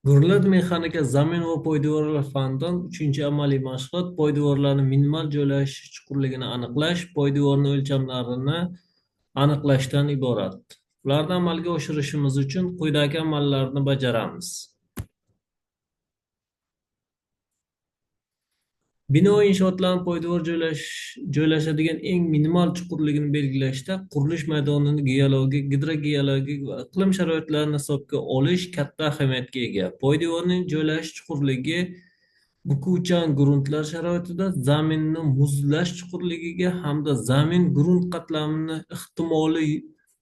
Gurlat mexanika zamin va poydevorlar fanidan 3-amaliy mashg'ulot poydevorlarni minimal joylashish chuqurligini aniqlash, poydevorni o'lchamlarini aniqlashdan iborat. Ularni amalga oshirishimiz uchun quyidagi amallarni bajaramiz. Bino inshootlarning poydevor joylashadigan eng minimal chuqurligini belgilashda qurilish maydonini geologik, gidrogeologik va iqlim sharoitlarini hisobga olish katta ahamiyatga ega. Poydevorning joylashish chuqurligi bukuvchan gruntlar sharoitida zaminni muzlash chuqurligiga hamda zamin grunt qatlamini ehtimoliy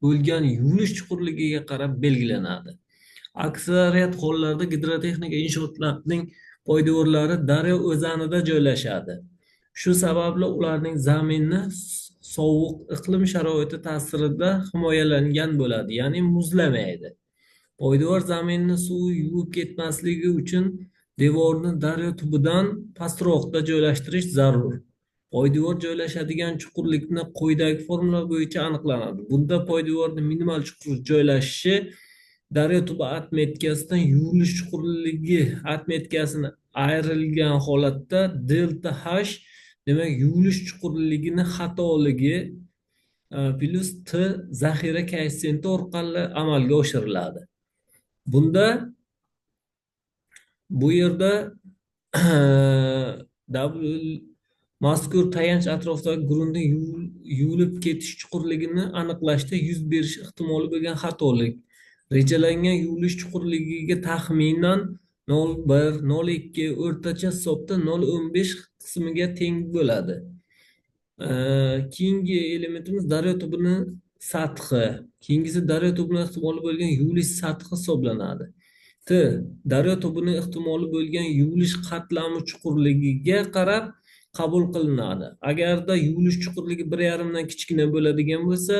bo'lgan yuvilish chuqurligiga qarab belgilanadi. Aksariyat hollarda gidrotexnika inshootlarning poydevorlari daryo o'zanida joylashadi. Shu sababli ularning zamini sovuq iqlim sharoiti ta'sirida himoyalangan bo'ladi, ya'ni muzlamaydi. Poydevor zaminni suv yuvib ketmasligi uchun devorni daryo tubidan pastroqda joylashtirish zarur. Poydevor joylashadigan chuqurlikni quyidagi formula bo'yicha aniqlanadi. Bunda poydevorning minimal chuqur joylashishi daryo tubi otmetkasidan yuvilish chuqurligi otmetkasini ayrilgan holatda delta H, demak yuvilish chuqurligini xatoligi plyus T zaxira koeffitsiyenti orqali amalga oshiriladi. Bunda bu yerda W mazkur tayanch atrofidagi gruntning yuvilib ketish chuqurligini aniqlashda yuz berish ehtimoli bo'lgan xatolik rejalangan yuvilish chuqurligiga taxminan 0,1, 0,2, o'rtacha hisobda 0,15 qismiga teng bo'ladi. Keyingi elementimiz daryo tubini sathi. Keyingisi daryo tubini ehtimoli bo'lgan yuvilish sathi hisoblanadi. T daryo tubini ehtimoli bo'lgan yuvilish qatlami chuqurligiga qarab qabul qilinadi. Agarda yuvilish chuqurligi 1,5 dan kichkina bo'ladigan bo'lsa,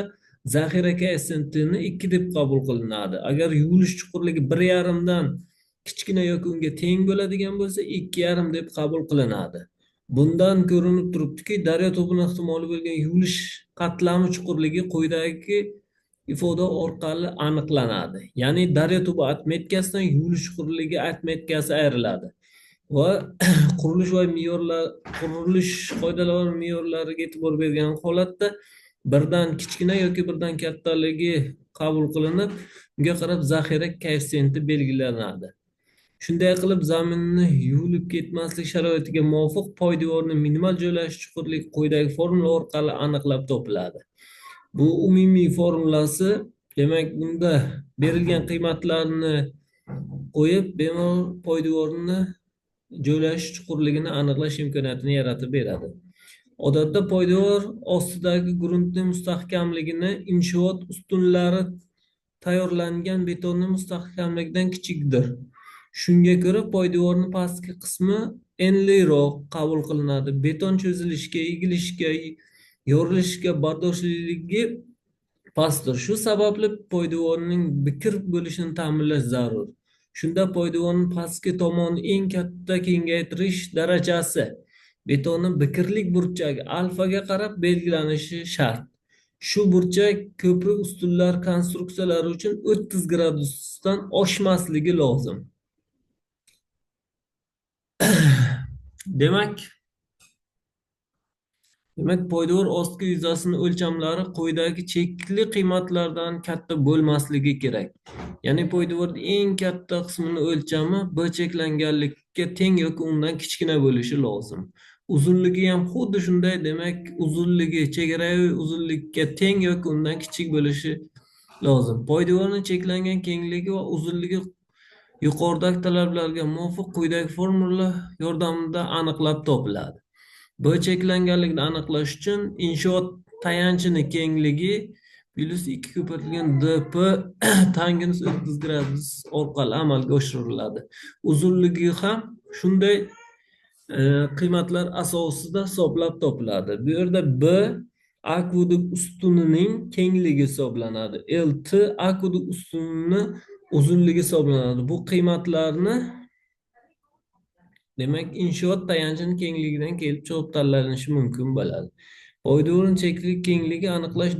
zaxira koeffitsiyentini 2 deb qabul qilinadi. Agar yuvilish chuqurligi 1,5 dan kichkina yoki unga teng bo'ladigan bo'lsa, 2,5 deb qabul qilinadi. Bundan ko'rinib turibdiki, daryo tubini ehtimoli bo'lgan yuvilish qatlami chuqurligi quyidagi ifoda orqali aniqlanadi. Ya'ni daryo tubi otmetkasidan yuvilish chuqurligi otmetkasi ayriladi va qurilish va me'yorlar, qurilish qoidalari va me'yorlariga e'tibor bergan holatda birdan kichkina yoki birdan kattaligi qabul qilinib, unga qarab zaxira koeffitsiyenti belgilanadi. Shunday qilib, zaminni yuvilib ketmaslik sharoitiga muvofiq poydevorning minimal joylashish chuqurligi quyidagi formula orqali aniqlab topiladi. Bu umumiy formulasi, demak, bunda berilgan qiymatlarni qo'yib, bemalol poydevorni joylashish chuqurligini aniqlash imkoniyatini yaratib beradi. Odatda poydevor ostidagi gruntning mustahkamligini inshoot ustunlari tayyorlangan betonning mustahkamligidan kichikdir. Shunga ko'ra poydevorning pastki qismi enliroq qabul qilinadi. Beton cho'zilishga, egilishga, yorilishga bardoshliligi pastdir. Shu sababli poydevorning bikir bo'lishini ta'minlash zarur. Shunda poydevorning pastki tomoni eng katta kengaytirish darajasi betonning bikirlik burchagi alfaga qarab belgilanishi shart. Shu burchak ko'prik ustunlar konstruksiyalari uchun 30 gradusdan oshmasligi lozim. Demak, poydevor ostki yuzasining o'lchamlari quyidagi chekli qiymatlardan katta bo'lmasligi kerak. Ya'ni poydevorning eng katta qismining o'lchami B cheklanganlikka teng yoki undan kichkina bo'lishi lozim. Uzunligi ham xuddi shunday, demak, uzunligi chegaraviy uzunlikka teng yoki undan kichik bo'lishi lozim. Poydevorning cheklangan kengligi va uzunligi yuqoridagi talablarga muvofiq quyidagi formula yordamida aniqlab topiladi. B cheklanganlikni aniqlash uchun inshoot tayanchini kengligi plyus 2 ko'paytirilgan dp tangens 30 gradus orqali amalga oshiriladi. Uzunligi ham shunday qiymatlar asosida hisoblab topiladi. Bu yerda B akvaduk ustunining kengligi hisoblanadi. LT akvaduk ustunini uzunligi hisoblanadi. Bu qiymatlarni demak inshoot tayanchining kengligidan kelib chiqib tanlanishi mumkin bo'ladi. Poydevorning chekli kengligi aniqlash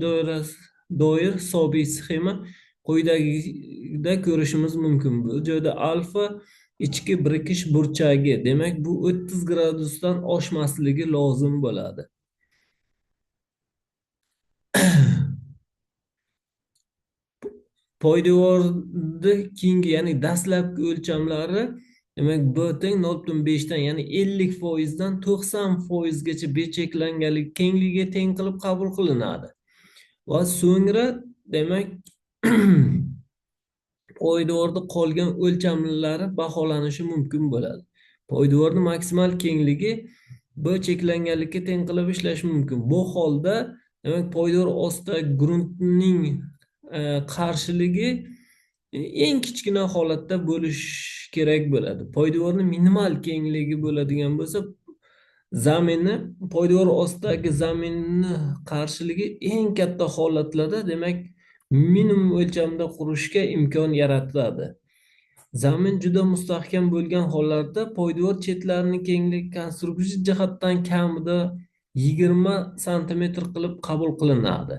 doir hisobiy sxema quyidagi quyidagida ko'rishimiz mumkin. Bu joyda alfa ichki birikish burchagi, demak bu 30 gradusdan oshmasligi lozim bo'ladi. Poydevorni keyingi, ya'ni dastlabki o'lchamlari, demak B teng 0,5 dan, ya'ni 50% dan 90% gacha becheklanganlik kengligiga teng qilib qabul qilinadi. Va so'ngra demak poydevorda qolgan o'lchamlari baholanishi mumkin bo'ladi. Poydevorning maksimal kengligi B cheklanganlikka teng qilib ishlash mumkin. Bu holda demak poydevor ostidagi gruntning qarshiligi eng kichkina holatda bo'lishi kerak bo'ladi. Poydevorning minimal kengligi bo'ladigan bo'lsa, zaminni poydevor ostidagi zaminni qarshiligi eng katta holatlarda demak minimum o'lchamda qurishga imkon yaratadi. Zamin juda mustahkam bo'lgan hollarda poydevor chetlarining kengligi konstruktiv jihatdan kamida 20 santimetr qilib qabul qilinadi.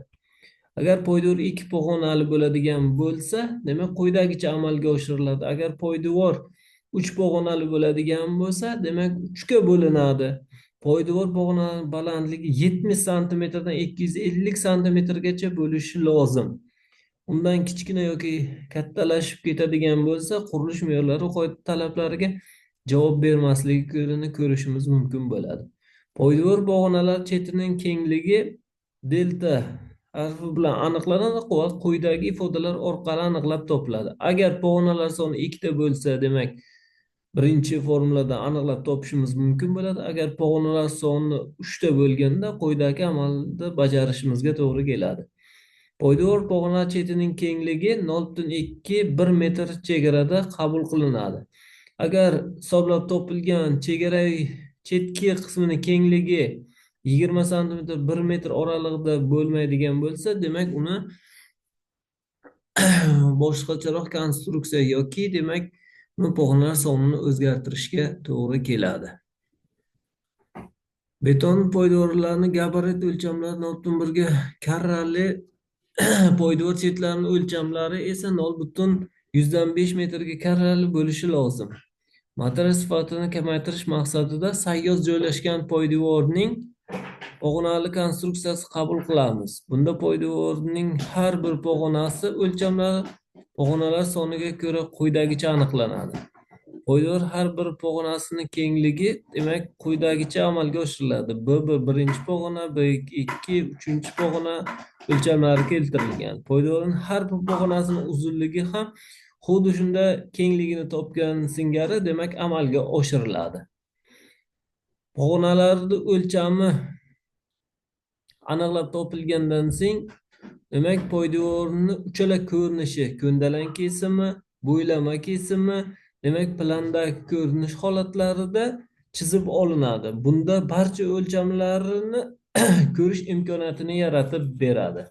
Agar poydevor 2 pog'onali bo'ladigan bo'lsa, demak quyidagicha amalga oshiriladi. Agar poydevor 3 pog'onali bo'ladigan bo'lsa, demak 3 ga bo'linadi. Poydevor pog'onasining balandligi 70 santimetrdan 250 santimetrgacha bo'lishi lozim. Undan kichkina yoki kattalashib ketadigan bo'lsa, qurilish me'yorlari talablariga javob bermasligini ko'rishimiz mumkin bo'ladi. Poydevor pog'onalar chetining kengligi delta harfi bilan aniqlanadi va quyidagi ifodalar orqali aniqlab topiladi. Agar pog'onalar soni 2 ta bo'lsa, demak birinchi formuladan aniqlab topishimiz mumkin bo'ladi. Agar pog'onalar soni 3 ta bo'lganda, quyidagi amalni bajarishimizga to'g'ri keladi. Poydevor pog'ona chetining kengligi 0,2-1 metr chegarada qabul qilinadi. Agar hisoblab topilgan chegara chetki qismining kengligi 20 santimetr 1 metr oralig'ida bo'lmaydigan bo'lsa, demak uni boshqacharoq konstruksiya yoki demak uni pog'onalar sonini o'zgartirishga to'g'ri keladi. Beton poydevorlarning gabarit o'lchamlari 0,1 ga karrali poydevor chetlarining o'lchamlari esa 0,5 metrga karrali bo'lishi lozim. Material sifatini kamaytirish maqsadida sayyoz joylashgan poydevorning pog'onali konstruksiyasi qabul qilamiz. Bunda poydevorning har bir pog'onasi o'lchamlari pog'onalar soniga ko'ra quyidagicha aniqlanadi. Poydevor har bir pog'onasining kengligi demak quyidagicha amalga oshiriladi. BB birinchi pog'ona, B2 uchinchi pog'ona o'lchamlari keltirilgan. Poydevorning har bir pog'onasining uzunligi ham xuddi shunda kengligini topgan singari demak amalga oshiriladi. Pog'onalarning o'lchami aniqlab topilgandan so'ng demak poydevorning uchala ko'rinishi, ko'ndalang kesimi, bo'ylama kesimi, demak plandagi ko'rinish holatlarida chizib olinadi. Bunda barcha o'lchamlarini ko'rish imkoniyatini yaratib beradi.